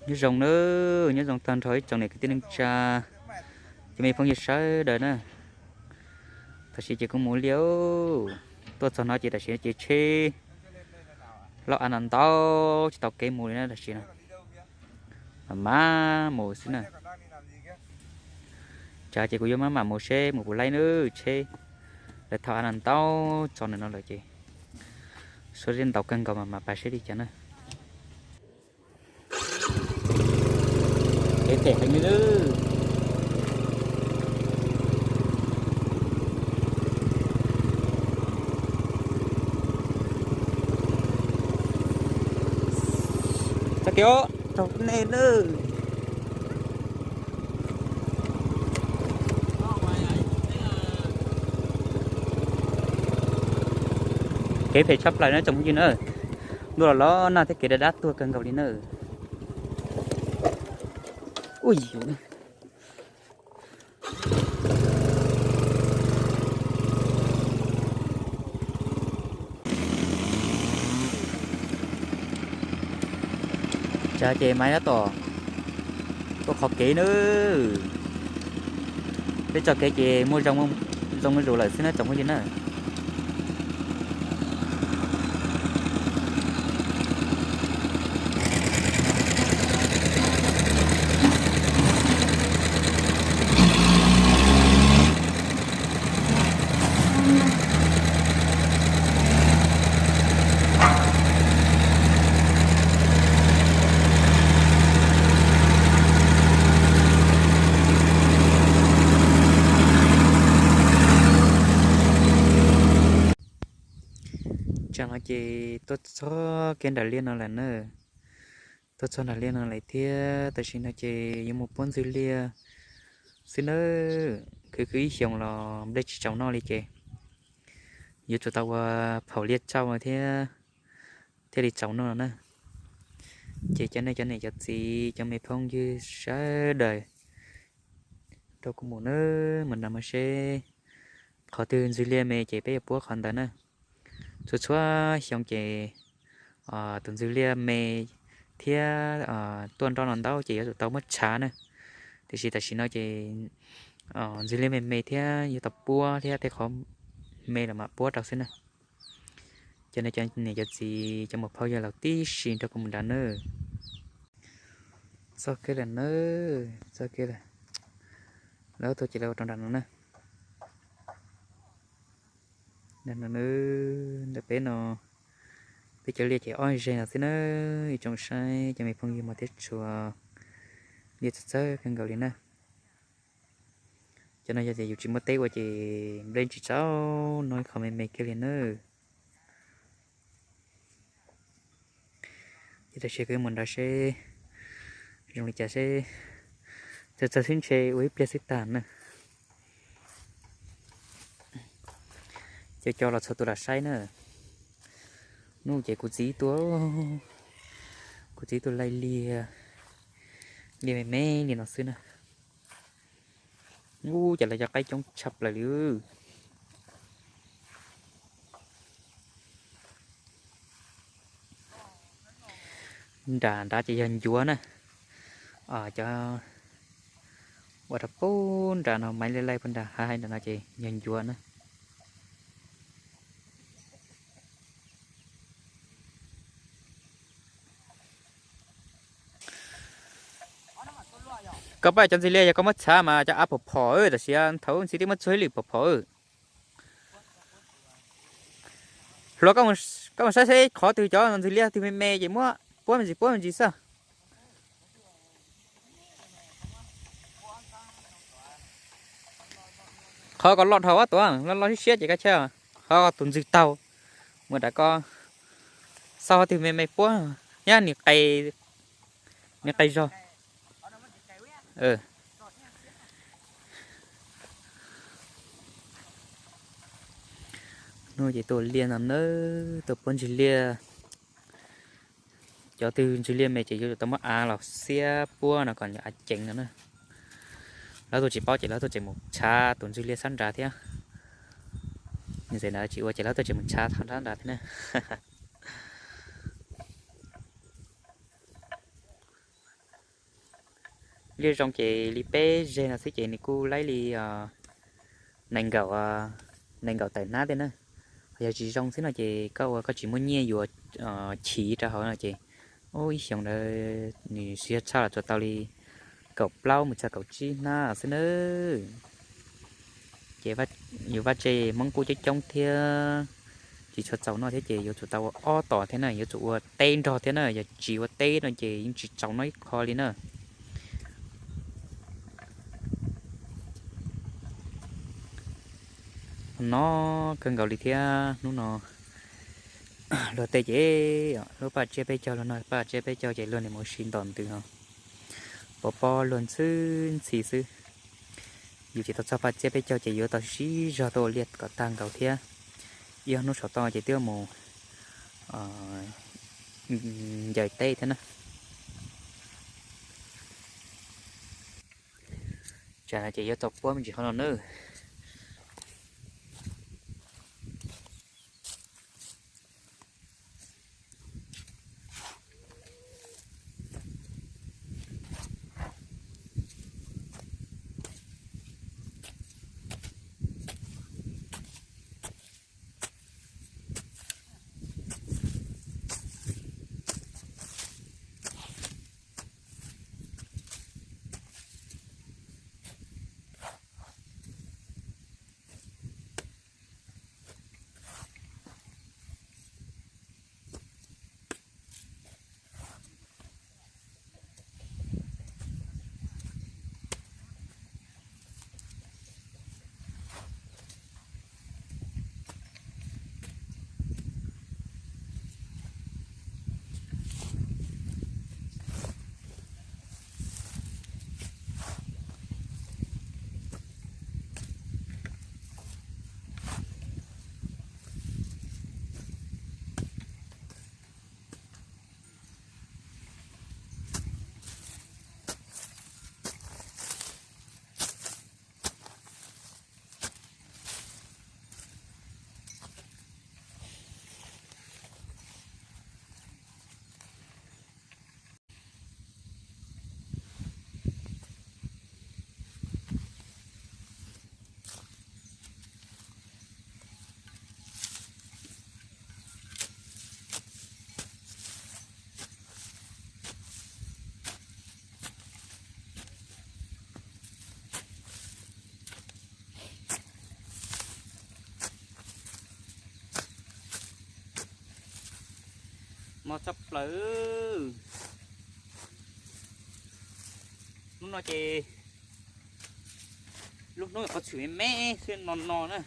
Nyob zoo nawb, nyob zoo tag nrho ib tsoom niam kwv tij neej tsa, cov me phooj ywg sawv daws na. Tam sim ces kuv mus liaj, tuaj txog no ces tam sim ces tsheb loj av no ntau tsis tau kev mus li na tam sim no. Mam mam mus xwb na. Tsam ces kuv yuav maj mam mus seb mus puas laib nawb, tsheb lawv thau av no ntau txog ntawm no lawm ces suav zeb ntau kawg nkaus mas mam pais seb li cas na. Kev phem heev li. Txoj kev os, raug nej nawb. Kev phem tshaj plaws na tsoom phooj ywg na. Ntuj los los nag thiab kev dab dab tuag kawg nkaus li na. Ui, tsam ces maiv tab tom tuaj qhov kev nawb. Peb txoj kev ces muaj zoo zuj zus lawm xwb na tsoom phooj ywg na. Tsam no ces tuaj txog kiag nram liaj no lawm na. Tuaj txog nram liaj no lawm thiab, tam sim no ces yuav mus puab ntxwg liaj xwb nawb. Khwv khwv ib xyoos los nplej tsis tsaus noj li ces yuav tsum tau ua phaum liaj tsau thiab, thiaj li tsaus noj na. Ces cov nej cov niam cov txiv cov me phooj ywg sawv daws rau kuv mus nawb, mus nrog mus seb qhov twg ntxwg liaj me ces peb yuav puab qhov ntawd na. Txhua txhua xyoo ces tus ntxwg liaj me thiab tuaj nroj no ntau ces yuav tsum tau muab tshav na. Tiam sis tam sim no ces ntxwg liaj me me thiab yuav tau puab thiab tej qhov me los mam puab rau xwb na. Cov nej cov niam cov txiv cov muam phauj yawg laus tib si nrog kuv mus nrad nawb. Txog kiag lawm nawb, txog kiag lawm. Lawv tuaj ces lawv ua rau nram no na. Nram no na, ntawm peb no, peb cov liaj ces ob zeg no xwb na. Ib tsoom saib cov me phooj ywg mas thiab tshua, liaj txawv txawv kawg nkaus li na. Cov no yog tias yus tsis muab teb ua ces nplej tsis tsaus noj ib qho me me kiag li na. Ces tam sim kuv mus nrad seb zoo li cas seb, txawm txawg xwb ntshe ua ib pliag xwb tag na. Cov cov los txhua tus lam saib na. Hnub ces kuv txiv tuaj, kuv txiv tuaj laij liaj, liaj me me li no xwb na. Ub, cas lawv cov qaib coob tshaj plaws li. Nram nrad ces yog ncuav na. Cov ua rau pub nram no maiv laij laij pub nram hav hais nram no ces yog ncuav na. Koj pab cov ntxwg liaj yog koj muab txhav mas cov av phom phom, tam sim thaum ntxiv twb muab txuag ib lwm phom phom. Hluas, koj mus saib seb qhov twg cov ntxwg liaj twg me me ces muab puab me ntsis puab me ntsis xwb. Qhov ko loj dhau tuaj, loj loj siab siab ces koj chawj, qhov tus ntxwg taug mus rau ko, xauj qhov twg me me puab, nyab nim qe, nim qe zog. Hnub ces tuaj liaj no nawb, tuaj puab ntxwg liaj. Cov twg ntxwg liaj me ces yuav tsum tau muab av los xiab puab no kom av ceev no na. Lawv tuaj tsis paub ces lawv tuaj tseem mus tshav tus ntxwg liaj sab nrad thiab. Ntxim na tsis ua ces lawv tuaj tseem mus tshav sab nrad thiab na. Liaj zoo ces li peb zeg no xwb ces nws kuj laib li nees nkaum, nees nkaum tawm hnab thiab na. Ho yog tsis zoo xwb no ces koj ua koj tsis muaj nyiaj yuav chiv rau hauv no ces, ub, ib xyoos ntawd nws siv zog tshaj los tsuas tau li kaum plaub mus txog kaum tsib hnab xwb na. Ces yus vaj tse Hmoob kuj coob coob thiab, tsis tshua txaus noj thiab ces yuav tsum tau ua ob tom thiab na, yuav tsum ua teb nrog thiab na, yog tsis ua teb no ces yeej tsis txaus noj ib qho li na. No kawg nkaus li thiab hnub no luag tej ces lub paj tsiab peb caug, luag no paj tsiab peb caug ces luag nim mus ua si ntom ntws os, pov pob luag ntxhi ntxhi xwb. Yus ces tau txog paj tsiab peb caug ces yuav tau sib zog tuaj ua liaj kom tag nkaus thiab. Ib ob hnub saum toj ces twb mus ncaws teb thiab na. Tsam no ces yuav txaus puab me ntsis qhov no nawb. Mos tshaj plaws. Hnub no ces lub hnub qhov txhwm me me xwb no no na.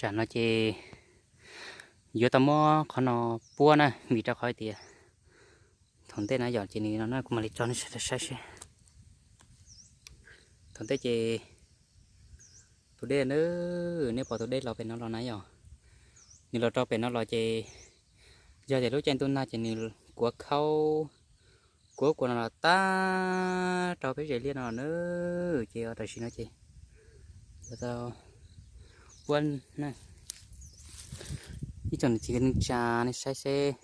Tam no ces yuav tau muab qhov no puab na, vim rau qhov tias thaum ntej no yom, ces nws no na, kuv mam li tso nej saib seb. Thaum ntej ces tus dej na, nej pom tus dej los pem no los na yom, nws los rau pem no los ces yog tias lub caij ntuj nag ces nws kuav khaub, kuav kuav no los tag rau peb zem liaj no na. Ces tam sim no ces yuav tau puab na, ib tsoom niam txiv kwv tij neej tsa, nej saib seb,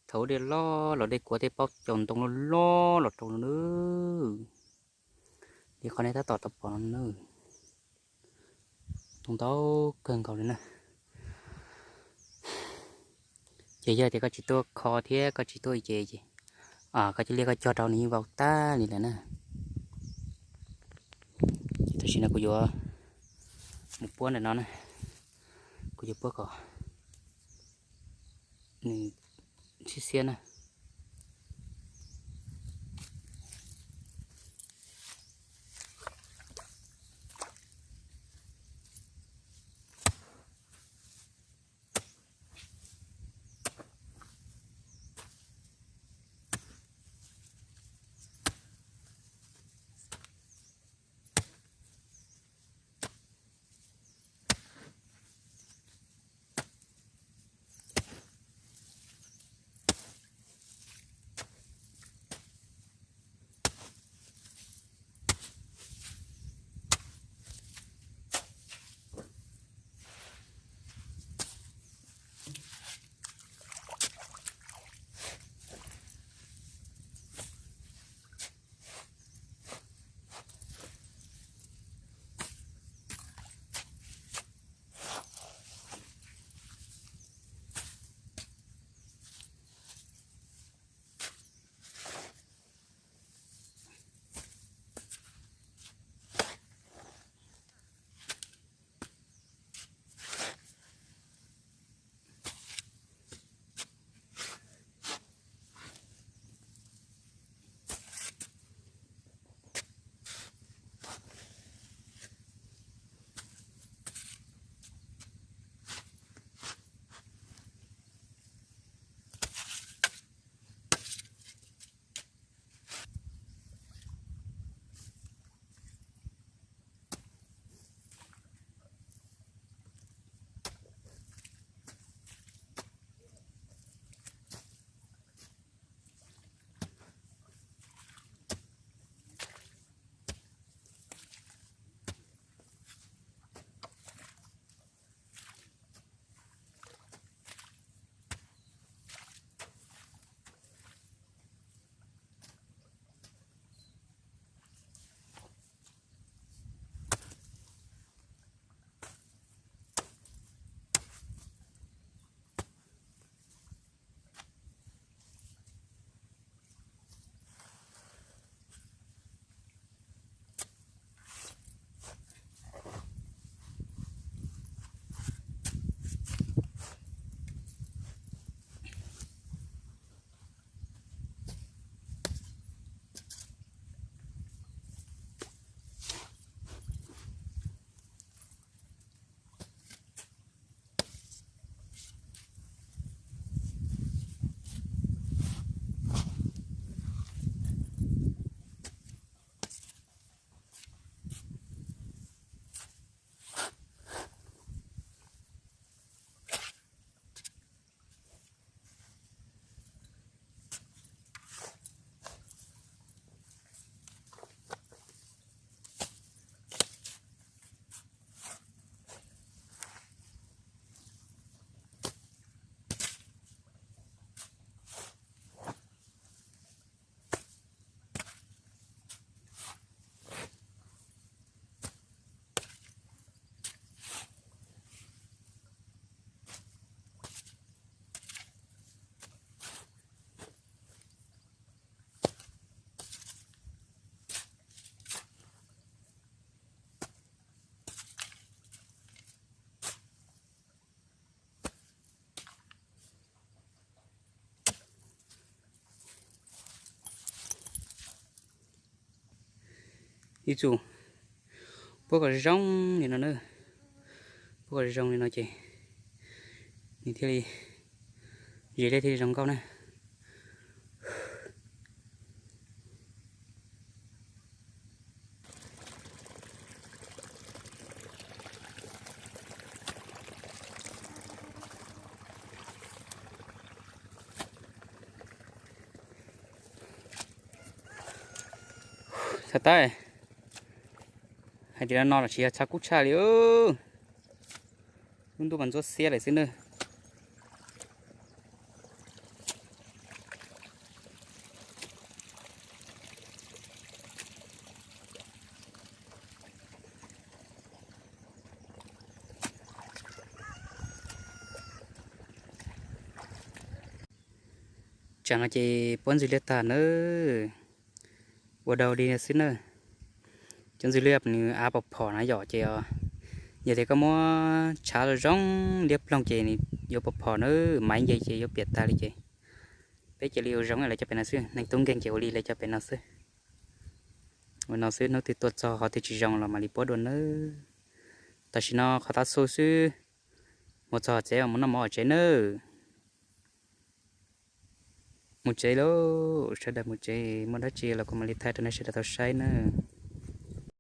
thaum ub dej loj los dej kuav tej paub caum ntoo loj loj los rau no na. Li qhov nej tab tom tau pom no na, ntoo ntau kawg nkaus li na. Ces yog tias koj tsis tuaj kho thiab koj tsis tuaj ces, koj cia li koj cog rau nws yeej vau tag li lawm na. Ces tam sim no kuv yuav mus puab ntawm no na, kuv yuav puab kom nws xiab xiab na. Ib txug puab kom zoo li no na. Puag zoo li no ces nws thiaj li, zes liaj thiaj li zoo nkauj na. Txhais tab, hais tias no los tsis yog txha kub tshaj li. Lub ntuj mas ntxuab xiab lawm xwb nawb. Tsam no ces puab ntxwg liaj tag nawb. Ua dau li xwb na. Cov ntxwg liaj nws av pos phom na yom ces, yog tias koj muab tshav zoo zoo liab ploog ces nws yuav pos phom na, maiv nce ces yuav piam tag li ces. Peb cia li ua zoo lawv cov pem no xwb, neeg tub nkeeg ces ua li lawv cov pem no xwb. Ua no xwb, hnub twg tuaj txog qhov twg tsis zoo los mam li puab dua nawb. Tam sim no qhov tav su xwb, mus txog tsev mus noj mov hauv tsev nawb. Mus tsev lauj, sawv daws mus tsev, muaj dab tsi los kuv mam li thaij rau nej sawv daws tau saib nawb.